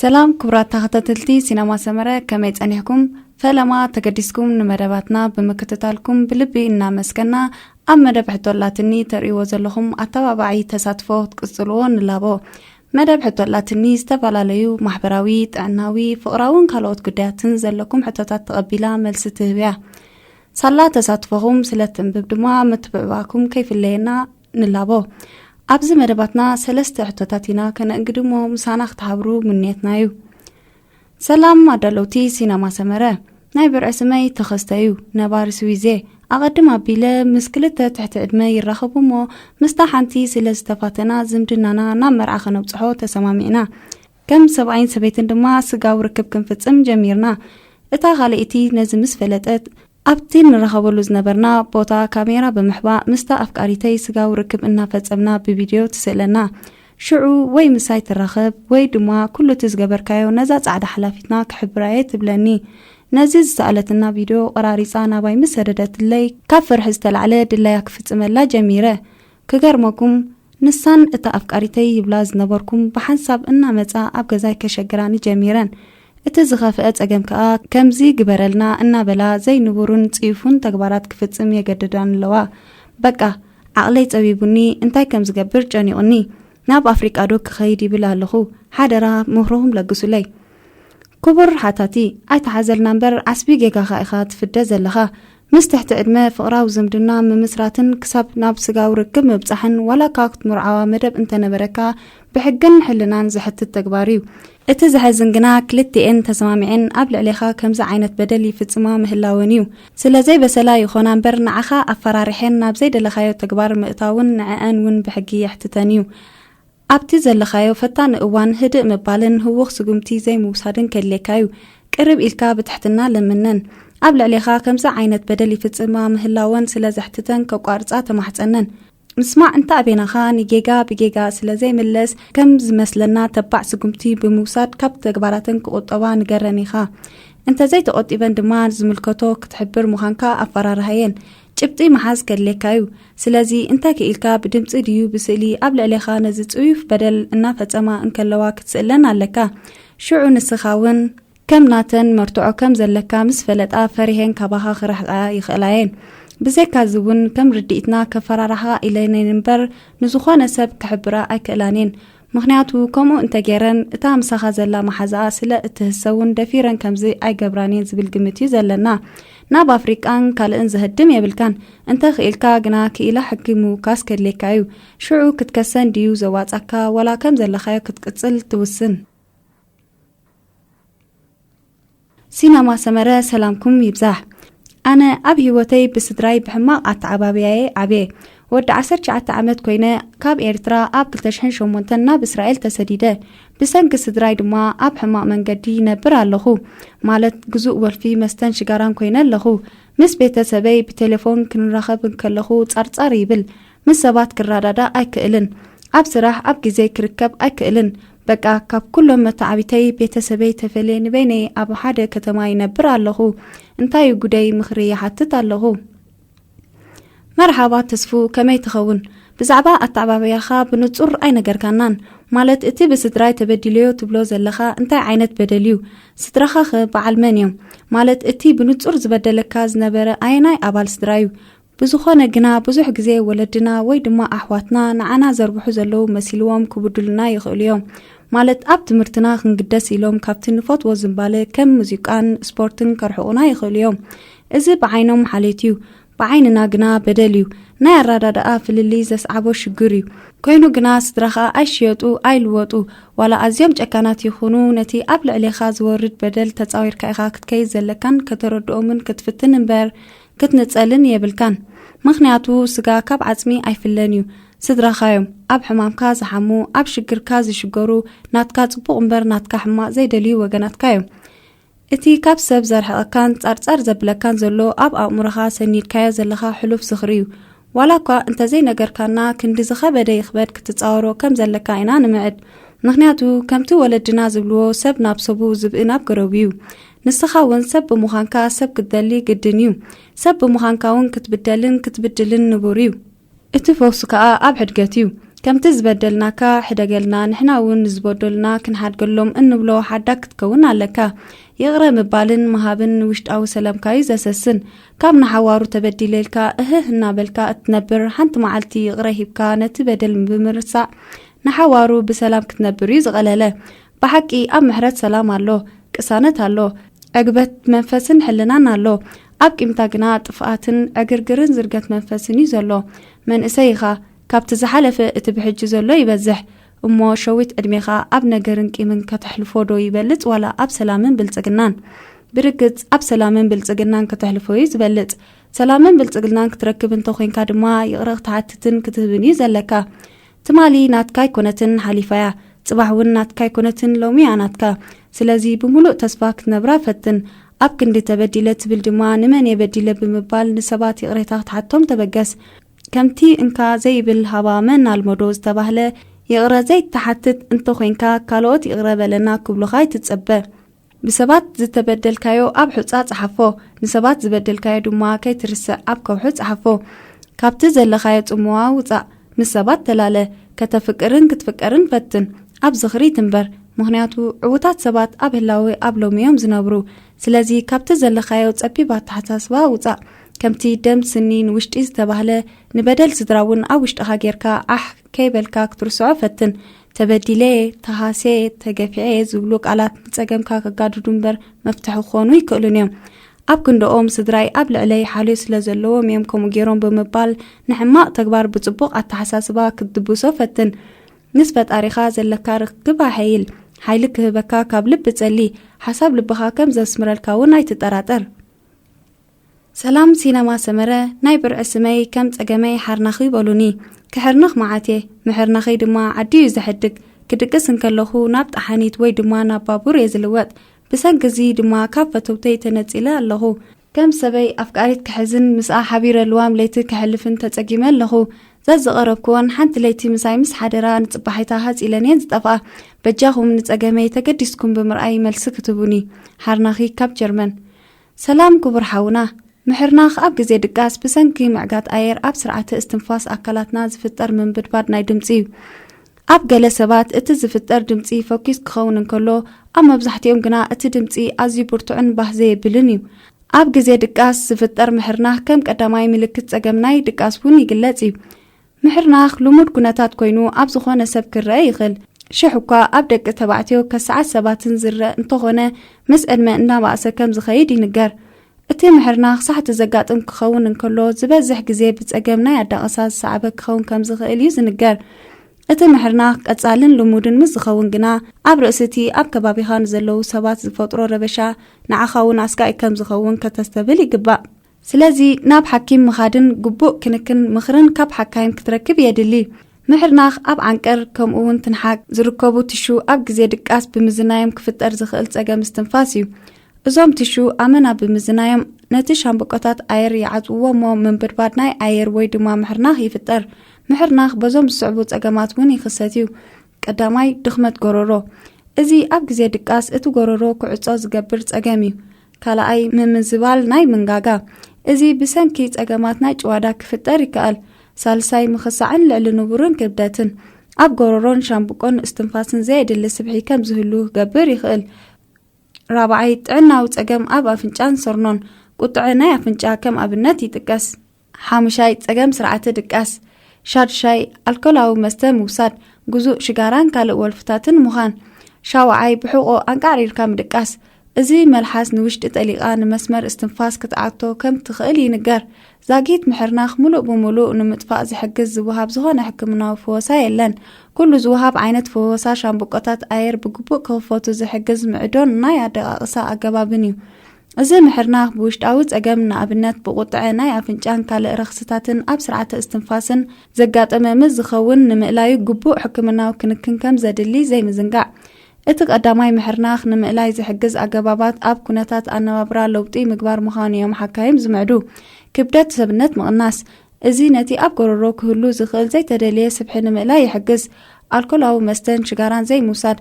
ሰላም ክቡራት ተኸታተልቲ ሲነማ ሰመረ፣ ከመይ ጸኒሕኩም? ፈለማ ተገዲስኩም ንመደባትና ብምክትታልኩም ብልቢ እናመስገና፣ ኣብ መደብ ሕቶ ኣላትኒ ተርእይዎ ዘለኹም ኣተባባዒ ተሳትፎ ክትቅጽልዎ ንላቦ። መደብ ሕቶ ኣላትኒ ዝተፈላለዩ ማሕበራዊ፣ ጥዕናዊ፣ ፍቕራውን ካልኦት ጉዳያትን ዘለኩም ሕቶታት ተቐቢላ መልሲ ትህብ እያ። ሳላ ተሳትፎኹም ስለ ትንብብ ድማ ምትብዕባኩም ከይፍለየና ንላቦ። ኣብዚ መደባትና ሰለስተ ሕቶታት ኢና ከነእንግድሞ ምሳና ክትሓብሩ ምንየትና እዩ። ሰላም ኣዳለውቲ ሲነማ ሰመረ፣ ናይ ብርዒ ስመይ ተኸስተ እዩ፣ ነባሪ ስዊዜ። ኣቐድም ኣቢለ ምስ ክልተ ትሕቲ ዕድመ ይራኸቡ እሞ ምስታ ሓንቲ ስለ ዝተፋተና ዝምድናና ናብ መርዓ ከነብጽሖ ተሰማሚዕና። ከም ሰብኣይን ሰበይትን ድማ ስጋዊ ርክብ ክንፍጽም ጀሚርና። እታ ካልኣይቲ ነዚ ምስ ፈለጠት ኣብቲ ንራኸበሉ ዝነበርና ቦታ ካሜራ ብምሕባእ ምስታ ኣፍቃሪተይ ስጋዊ ርክብ እናፈጸምና ብቪድዮ ትስእለና። ሽዑ ወይ ምሳይ ትራኸብ ወይ ድማ ኩሉ እቲ ዝገበርካዮ ነዛ ጻዕዳ ሓላፊትና ክሕብራየ ትብለኒ። ነዚ ዝሰኣለትና ቪድዮ ቆራሪጻ ናባይ ምስ ሰደደትለይ ካብ ፍርሒ ዝተላዕለ ድላያ ክፍጽመላ ጀሚረ። ክገርመኩም ንሳን እታ ኣፍቃሪተይ ይብላ ዝነበርኩም ብሓንሳብ እናመጻ ኣብ ገዛይ ከሸግራኒ ጀሚረን። እቲ ዝኸፍአ ጸገም ከኣ ከምዚ ግበረልና እናበላ ዘይንቡርን ጽዩፉን ተግባራት ክፍጽም የገድዳን ኣለዋ። በቃ ዓቕለይ ጸቢቡኒ እንታይ ከም ዝገብር ጨኒቑኒ። ናብ ኣፍሪቃ ዶ ክኸይድ ይብል ኣለኹ። ሓደራ ምኽርኹም ለግሱለይ። ክቡር ሓታቲ፣ ኣይተሓዘልና እምበር ዓስቢ ጌጋኻ ኢኻ ትፍደ ዘለኻ። ምስ ትሕቲ ዕድመ ፍቕራዊ ዝምድና ምምስራትን ክሳብ ናብ ስጋዊ ርክብ ምብጻሕን ዋላ እኳ ክትምርዓዋ መደብ እንተነበረካ ብሕግን ሕልናን ዘሕትት ተግባር እዩ። እቲ ዘሕዝን ግና ክልቲኤን ተሰማሚዐን ኣብ ልዕሌኻ ከምዚ ዓይነት በደል ይፍጽማ ምህላወን እዩ። ስለ ዘይበሰላ ይኾና እምበር ንዓኻ ኣፈራሪሐን ናብ ዘይደለኻዮ ተግባር ምእታውን ንዕኣን እውን ብሕጊ የሕትተን እዩ። ኣብቲ ዘለኻዮ ፈታኒ እዋን ህድእ ምባልን ህዉኽ ስጉምቲ ዘይምውሳድን ከድልየካ እዩ። ቅርብ ኢልካ ብትሕትና ለምነን። ኣብ ልዕሌኻ ከምዚ ዓይነት በደል ይፍጽማ ምህላወን ስለ ዘሕትተን ከቋርጻ ተማሕጸነን። ምስማዕ እንተ ኣቤናኻ ንጌጋ ብጌጋ ስለ ዘይምለስ ከም ዝመስለና ተባዕ ስጉምቲ ብምውሳድ ካብ ተግባራተን ክቑጠባ ንገረን ኢኻ። እንተዘይተቖጢበን ድማ ዝምልከቶ ክትሕብር ምዃንካ ኣፈራርሃየን። ጭብጢ ምሓዝ ከድልየካ እዩ። ስለዚ እንታይ ክኢልካ ብድምጺ ድዩ ብስእሊ ኣብ ልዕሌኻ ነዚ ጽዩፍ በደል እናፈጸማ እንከለዋ ክትስእለን ኣለካ። ሽዑ ንስኻ እውን ከም ናተን መርትዖ ከም ዘለካ ምስ ፈለጣ ፈሪሄን ካባኻ ክርሕቓ ይኽእላ እየን። ብዘይካዚ እውን ከም ርድኢትና ከፈራርሓ ኢለነን እምበር ንዝኾነ ሰብ ክሕብራ ኣይክእላን እየን። ምኽንያቱ ከምኡ እንተገይረን እታ ምሳኻ ዘላ መሓዛኣ ስለ እትህሰ እውን ደፊረን ከምዚ ኣይገብራን እየን ዝብል ግምት እዩ ዘለና። ናብ ኣፍሪቃን ካልእን ዘህድም የብልካን። እንተ ክኢልካ ግና ክኢላ ሕጊ ምውካስ ከድልየካ እዩ። ሽዑ ክትከሰን ድዩ ዘዋጻካ ዋላ ከም ዘለኻዮ ክትቅጽል ትውስን። ሲነማ ሰመረ ሰላምኩም ይብዛሕ። ኣነ ኣብ ህይወተይ ብስድራይ ብሕማቕ ኣተዓባብያየ ዓብየ። ወዲ ዓሰርተ ትሽዓተ ዓመት ኮይነ ካብ ኤርትራ ኣብ ክልተ ሽሕን ሸሞንተን ናብ እስራኤል ተሰዲደ። ብሰንኪ ስድራይ ድማ ኣብ ሕማቕ መንገዲ ይነብር ኣለኹ። ማለት ግዙእ ወልፊ መስተን ሽጋራን ኮይነ ኣለኹ። ምስ ቤተሰበይ ብቴሌፎን ክንራኸብ እንከለኹ ጸርጸር ይብል። ምስ ሰባት ክረዳዳእ ኣይክእልን። ኣብ ስራሕ ኣብ ግዜ ክርከብ ኣይክእልን። በቃ ካብ ኩሎም መተዓቢተይ ቤተሰበይ ተፈልየ ንበይነይ ኣብ ሓደ ከተማ ይነብር ኣለኹ። እንታይ እዩ ጉደይ ምኽሪ ይሓትት ኣለኹ። መርሓባ ተስፉ ከመይ ትኸውን? ብዛዕባ ኣተዓባብያኻ ብንጹር ኣይነገርካናን። ማለት እቲ ብስድራይ ተበዲለዮ ትብሎ ዘለኻ እንታይ ዓይነት በደል እዩ? ስድራኻኸ በዓል መን እዮም? ማለት እቲ ብንጹር ዝበደለካ ዝነበረ ኣየናይ ኣባል ስድራ እዩ? ብዝኾነ ግና ብዙሕ ግዜ ወለድና ወይ ድማ ኣሕዋትና ንዓና ዘርብሑ ዘለዉ መሲልዎም ክብድሉና ይኽእሉ እዮም። ማለት ኣብ ትምህርትና ክንግደስ ኢሎም ካብቲ ንፈትዎ ዝንባለ ከም ሙዚቃን ስፖርትን ከርሕቑና ይኽእሉ እዮም። እዚ ብዓይኖም ሓሌት እዩ፣ ብዓይንና ግና በደል እዩ። ናይ ኣረዳድኣ ፍልልይ ዘስዓቦ ሽግር እዩ። ኮይኑ ግና ስድራኻ ኣይሽየጡ ኣይልወጡ። ዋላ ኣዝዮም ጨካናት ይኹኑ ነቲ ኣብ ልዕሌኻ ዝወርድ በደል ተጻዊርካ ኢኻ ክትከይድ ዘለካን ከተረድኦምን ክትፍትን እምበር ክትንጸልን የብልካን። ምኽንያቱ ስጋ ካብ ዓጽሚ ኣይፍለን እዩ። ስድራኻ እዮም ኣብ ሕማምካ ዝሓሙ፣ ኣብ ሽግርካ ዝሽገሩ። ናትካ ጽቡቕ እምበር ናትካ ሕማቕ ዘይደልዩ ወገናትካ እዮም። እቲ ካብ ሰብ ዘርሕቐካን ጸርጸር ዘብለካን ዘሎ ኣብ ኣእምሮኻ ሰኒድካዮ ዘለኻ ሕሉፍ ዝኽሪ እዩ። ዋላ እኳ እንተዘይነገርካና ክንዲ ዝኸበደ ይኽበድ ክትጻወሮ ከም ዘለካ ኢና ንምዕድ። ምኽንያቱ ከምቲ ወለድና ዝብልዎ ሰብ ናብ ሰቡ ዝብኢ ናብ ገረቡ እዩ። ንስኻ እውን ሰብ ብምዃንካ ሰብ ክትደሊ ግድን እዩ። ሰብ ብምዃንካ እውን ክትብደልን ክትብድልን ንቡር እዩ። እቲ ፈውሱ ከኣ ኣብ ሕድገት እዩ። ከምቲ ዝበደልናካ ሕደገልና፣ ንሕና እውን ንዝበደሉና ክንሓድገሎም እንብሎ ሓዳግ ክትከውን ኣለካ። ይቕረ ምባልን ምሃብን ንውሽጣዊ ሰላምካ እዩ ዘሰስን። ካብ ንሓዋሩ ተበዲለ ኢልካ እህህ እናበልካ እትነብር፣ ሓንቲ መዓልቲ ይቕረ ሂብካ ነቲ በደል ብምርሳዕ ንሓዋሩ ብሰላም ክትነብር እዩ ዝቐለለ። ብሓቂ ኣብ ምሕረት ሰላም ኣሎ፣ ቅሳነት ኣሎ፣ ዕግበት መንፈስን ሕልናን ኣሎ። ኣብ ቂምታ ግና ጥፍኣትን ዕግርግርን ዝርገት መንፈስን እዩ ዘሎ። መንእሰይ ኢኻ፣ ካብቲ ዝሓለፈ እቲ ብሕጂ ዘሎ ይበዝሕ። እሞ ሸዊት ዕድሜኻ ኣብ ነገርን ቂምን ከተሕልፎ ዶ ይበልጽ ዋላ ኣብ ሰላምን ብልጽግናን? ብርግጽ ኣብ ሰላምን ብልጽግናን ከተሕልፎ እዩ ዝበልጽ። ሰላምን ብልጽግናን ክትረክብ እንተኾይንካ ድማ ይቕረ ክትሓትትን ክትህብን እዩ ዘለካ። ትማሊ ናትካ ኣይኮነትን ሓሊፋያ፣ ጽባሕ እውን ናትካ ኣይኮነትን ሎሚ እያ ናትካ። ስለዚ ብምሉእ ተስፋ ክትነብራ ፈትን። ኣብ ክንዲ ተበዲለ ትብል ድማ ንመን የበዲለ ብምባል ንሰባት ይቕሬታ ክትሓቶም ተበገስ። ከምቲ እንካ ዘይብል ሃባ መን ኣልመዶ ዝተባህለ፣ ይቕረ ዘይትሓትት እንተኾይንካ ካልኦት ይቕረ በለና ክብሉኻ ኣይትጸበ። ብሰባት ዝተበደልካዮ ኣብ ሑጻ ጸሓፎ፣ ንሰባት ዝበደልካዮ ድማ ከይትርስዕ ኣብ ከውሒ ጸሓፎ። ካብቲ ዘለኻዮ ጽምዋ ውጻእ፣ ምስ ሰባት ተላለ፣ ከተፍቅርን ክትፍቀርን ፈትን። ኣብ ዝኽሪ ትንበር፣ ምኽንያቱ ዕዉታት ሰባት ኣብ ህላወ ኣብ ሎሚ እዮም ዝነብሩ። ስለዚ ካብቲ ዘለኻዮ ጸቢብ ኣተሓሳስባ ውጻእ። ከምቲ ደም ስኒ ንውሽጢ ዝተባህለ፣ ንበደል ስድራ እውን ኣብ ውሽጥኻ ጌርካ ዓሕ ከይበልካ ክትርስዖ ፈትን። ተበዲለ፣ ተሃስየ፣ ተገፊዐ ዝብሉ ቃላት ንጸገምካ ከጋድዱ እምበር መፍትሒ ክኾኑ ይክእሉን እዮም። ኣብ ክንድኦም ስድራይ ኣብ ልዕለይ ሓልዮ ስለ ዘለዎም እዮም ከምኡ ገይሮም ብምባል ንሕማቕ ተግባር ብጽቡቕ ኣተሓሳስባ ክትድብሶ ፈትን። ምስ ፈጣሪኻ ዘለካ ርክብ ኣሐይል። ሓይሊ ክህበካ ካብ ልቢ ጸሊ። ሓሳብ ልብኻ ከም ዘስምረልካ እውን ኣይትጠራጠር። ሰላም ሲነማ ሰመረ፣ ናይ ብርዒ ስመይ ከም ጸገመይ ሓርናኺ በሉኒ። ክሕርንኽ መዓት እየ፣ ምሕርናኸይ ድማ ዓዲ እዩ ዘሕድግ። ክድቅስ እንከለኹ ናብ ጠሓኒት ወይ ድማ ናብ ባቡር እየ ዝልወጥ። ብሰንኪ እዚ ድማ ካብ ፈተውተይ ተነጺለ ኣለኹ። ከም ሰበይ ኣፍቃሪት ክሕዝን ምስኣ ሓቢረ ልዋም ለይቲ ከሕልፍን ተጸጊመ ኣለኹ። ዘዝቐረብክወን ሓንቲ ለይቲ ምሳይ ምስ ሓደራ ንጽባሒታ ሃጺለን እየን ዝጠፍኣ። በጃኹም ንጸገመይ ተገዲስኩም ብምርኣይ መልሲ ክትቡኒ። ሓርናኺ ካብ ጀርመን። ሰላም ክቡር ሓውና፣ ምሕርናኽ ኣብ ግዜ ድቃስ ብሰንኪ ምዕጋት ኣየር ኣብ ስርዓተ እስትንፋስ ኣካላትና ዝፍጠር ምንብድባድ ናይ ድምጺ እዩ። ኣብ ገለ ሰባት እቲ ዝፍጠር ድምጺ ፈኲስ ክኸውን እንከሎ፣ ኣብ መብዛሕትኦም ግና እቲ ድምጺ ኣዝዩ ብርቱዕን ባህ ዘየብልን እዩ። ኣብ ግዜ ድቃስ ዝፍጠር ምሕርናኽ ከም ቀዳማይ ምልክት ጸገም ናይ ድቃስ እውን ይግለጽ እዩ። ምሕርናኽ ልሙድ ኩነታት ኮይኑ ኣብ ዝኾነ ሰብ ክረአ ይኽእል። ሽሕ እኳ ኣብ ደቂ ተባዕትዮ ከሰዓት ሰባትን ዝረአ እንተኾነ፣ ምስ ዕድመ እናባእሰ ከም ዝኸይድ ይንገር። እቲ ምሕርናኽ ሳሕቲ ዘጋጥም ክኸውን እንከሎ፣ ዝበዝሕ ግዜ ብጸገም ናይ ኣዳቕሳ ዝሰዓበ ክኸውን ከም ዝኽእል እዩ ዝንገር። እቲ ምሕርናኽ ቀጻልን ልሙድን ምስ ዝኸውን ግና፣ ኣብ ርእሲ እቲ ኣብ ከባቢኻ ንዘለዉ ሰባት ዝፈጥሮ ረበሻ ንዓኻ እውን ኣስጋኢ ከም ዝኸውን ከተስተብል ይግባእ። ስለዚ ናብ ሓኪም ምኻድን ግቡእ ክንክን ምኽርን ካብ ሓካይም ክትረክብ የድሊ። ምሕርናኽ ኣብ ዓንቀር ከምኡ እውን ትንሓግ ዝርከቡ ቲሹ ኣብ ግዜ ድቃስ ብምዝናዮም ክፍጠር ዝኽእል ጸገም እስትንፋስ እዩ። እዞም ቲሹ ኣመና ብምዝናዮም ነቲ ሻምብቆታት ኣየር ይዓጽውዎ እሞ ምንብድባድ ናይ ኣየር ወይ ድማ ምሕርናኽ ይፍጠር። ምሕርናኽ በዞም ዝስዕቡ ጸገማት እውን ይኽሰት እዩ። ቀዳማይ፣ ድኽመት ጎረሮ። እዚ ኣብ ግዜ ድቃስ እቲ ጎረሮ ክዕጾ ዝገብር ጸገም እዩ። ካልኣይ፣ ምምዝባል ናይ መንጋጋ። እዚ ብሰንኪ ጸገማት ናይ ጭዋዳ ክፍጠር ይከኣል። ሳልሳይ፣ ምኽሳዕን ልዕሊ ንቡርን ክብደትን። ኣብ ጎረሮን ሻምብቆን እስትንፋስን ዘየድሊ ስብሒ ከም ዝህሉ ክገብር ይኽእል። ራብዓይ፣ ጥዕናዊ ጸገም ኣብ ኣፍንጫን ሰርኖን። ቁጥዐ ናይ ኣፍንጫ ከም ኣብነት ይጥቀስ። ሓሙሻይ፣ ጸገም ስርዓተ ድቃስ። ሻድሻይ፣ ኣልኮላዊ መስተ ምውሳድ፣ ግዙእ ሽጋራን ካልእ ወልፍታትን ምዃን። ሻውዓይ፣ ብሕቆ ኣንቃዕሪርካ ምድቃስ። እዚ መልሓስ ንውሽጢ ጠሊቓ ንመስመር እስትንፋስ ክትኣቶ ከም ትኽእል ይንገር። ዛጊት ምሕርናኽ ምሉእ ብምሉእ ንምጥፋእ ዝሕግዝ ዝወሃብ ዝኾነ ሕክምናዊ ፈወሳ የለን። ኩሉ ዝወሃብ ዓይነት ፈወሳ ሻምብቆታት ኣየር ብግቡእ ክኽፈቱ ዝሕግዝ ምዕዶን ናይ ኣደቃቕሳ ኣገባብን እዩ። እዚ ምሕርናኽ ብውሽጣዊ ጸገም፣ ንኣብነት ብቁጥዐ ናይ ኣፍንጫን ካልእ ረኽስታትን ኣብ ስርዓተ እስትንፋስን ዘጋጠመ ምስ ዝኸውን፣ ንምእላዩ ግቡእ ሕክምናዊ ክንክን ከም ዘድሊ ዘይምዝንጋዕ። እቲ ቀዳማይ ምሕርናኽ ንምእላይ ዝሕግዝ ኣገባባት ኣብ ኩነታት ኣነባብራ ለውጢ ምግባር ምዃኑ እዮም ሓካይም ዝምዕዱ። ክብደት ሰብነት ምቕናስ። እዚ ነቲ ኣብ ጎረሮ ክህሉ ዝኽእል ዘይተደልየ ስብሒ ንምእላይ ይሕግዝ። ኣልኮላዊ መስተን ሽጋራን ዘይምውሳድ።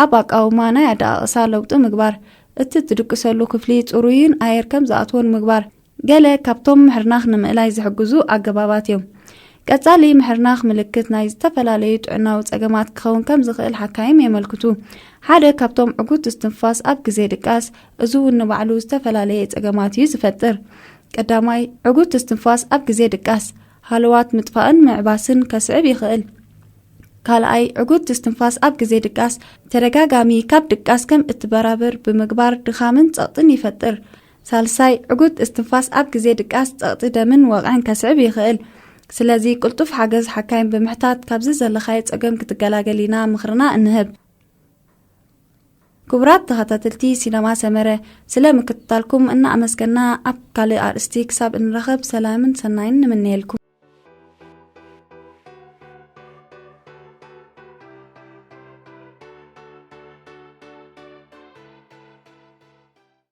ኣብ ኣቃውማ ናይ ኣደቃቕሳ ለውጢ ምግባር። እቲ ትድቅሰሉ ክፍሊ ጽሩይን ኣየር ከም ዝኣትዎን ምግባር። ገለ ካብቶም ምሕርናኽ ንምእላይ ዝሕግዙ ኣገባባት እዮም። ቀጻሊ ምሕርናኽ ምልክት ናይ ዝተፈላለዩ ጥዕናዊ ጸገማት ክኸውን ከም ዝኽእል ሓካይም የመልክቱ። ሓደ ካብቶም ዕጉት እስትንፋስ ኣብ ግዜ ድቃስ፣ እዚ እውን ንባዕሉ ዝተፈላለየ ጸገማት እዩ ዝፈጥር። ቀዳማይ፣ ዕጉት እስትንፋስ ኣብ ግዜ ድቃስ ሃለዋት ምጥፋእን ምዕባስን ከስዕብ ይኽእል። ካልኣይ፣ ዕጉት እስትንፋስ ኣብ ግዜ ድቃስ ተደጋጋሚ ካብ ድቃስ ከም እትበራብር ብምግባር ድኻምን ጸቕጥን ይፈጥር። ሳልሳይ፣ ዕጉት እስትንፋስ ኣብ ግዜ ድቃስ ጸቕጢ ደምን ወቕዕን ከስዕብ ይኽእል። ስለዚ ቅልጡፍ ሓገዝ ሓካይም ብምሕታት ካብዚ ዘለኻዮ ጸገም ክትገላገል ኢና ምኽርና እንህብ። ክቡራት ተኸታተልቲ ሲነማ ሰመረ፣ ስለ ምክትታልኩም እናኣመስገና ኣብ ካልእ ኣርእስቲ ክሳብ እንረኸብ ሰላምን ሰናይን ንምነየልኩም።